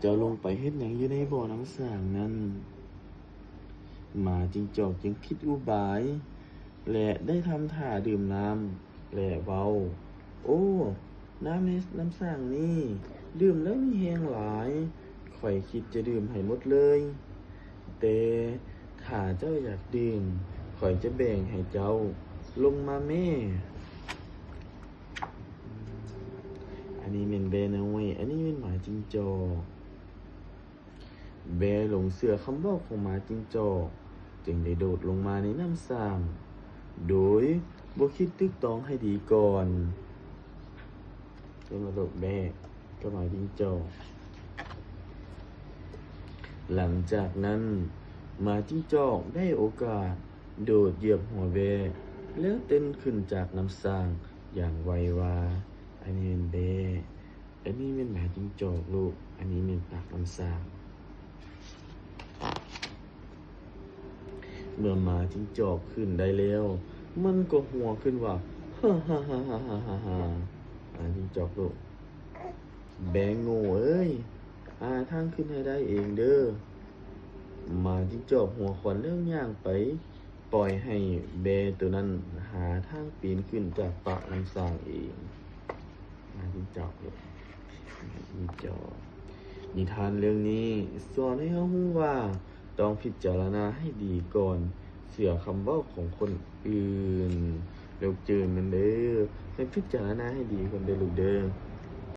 ເຈົ້າລົງໄປເຮັດຫຍັງຢູ່ໃນບໍ່ນ້ຳສ້າງນັ້ນ? ໝາຈິງຈອກຈຶ່ງຄິດອຸບາຍ ແລະ ໄດ້ທຳທ່າດື່ມນ້ຳ ແລະ ເວົ້າ, ໂອ້, ນ້ຳໃນນ້ຳສ້າງນີ້ ດື່ມແລ້ວມີແຮງຫຼາຍ, ຂ້ອຍຄິດຈະດື່ມໃຫ້ໝົດເລີຍ. ແຕ່ຖ້າເຈົ້າຢາກດື່ມ, ຂ້ອຍຈະແບ່ງໃຫ້ເຈົ້າ. ລົງມາແມ້. ອັນນີ້ແມ່ນແບ້ນ້ອຍ, ອັນນີ້ແມ່ນໝາຈິງຈອກ. ແບ້ຫຼົງເຊື່ອຄຳເວົ້າຂອງໝາຈິງຈອກ, ຈຶ່ງໄດ້ໂດດລົງມາໃນນ້ຳສ້າງ ໂດຍບໍ່ຄິດຕຶກຕອງໃຫ້ດີກ່ອນ. ເປັນວ່າໂດດແບ້ກັບໝາຈິງຈອກ. ຫຼັງຈາກນັ້ນ, ໝາຈິງຈອກໄດ້ໂອກາດໂດດຢຽບຫົວແບ້ ແລ້ວເຕັ້ນຂຶ້ນຈາກນ້ຳສ້າງຢ່າງໄວວາ. ອັນນີ້ແມ່ນແບ້. ອັນນີ້ແມ່ນໝາຈິງຈອກລູກ, ອັນນີ້ແມ່ນປາກນ້ຳສ້າງ. ເມື່ອໝາຈິງຈອກຂຶ້ນໄດ້ແລ້ວ, ມັນກໍຫົວຂຶ້ນວ່າ ຮາໆໆ. ໝາຈິງຈອກລູກ, ແບ້ໂງ່ເອີຍ, ຫາທາງຂຶ້ນໃຫ້ໄດ້ເອງເດີ້. ໝາຈິງຈອກຫົວຂວັນແລ້ວຍ່າງໄປ ປ່ອຍໃຫ້ແບ້ໂຕນັ້ນຫາທາງປີນຂຶ້ນຈາກປາກນ້ຳສ້າງເອງ. ມາຈິງຈອກເລີຍ ມາຈິງຈອກ. ນິທານເລື່ອງນີ້ສອນໃຫ້ເຮົາຮູ້ວ່າ ຕ້ອງພິຈາລະນາໃຫ້ດີກ່ອນເຊື່ອຄຳເວົ້າຂອງຄົນອື່ນ. ລູກຈື່ນມັນເດີ້, ໃຫ້ພິຈາລະນາໃຫ້ດີກ່ອນເດີ້ລູກເດີ້.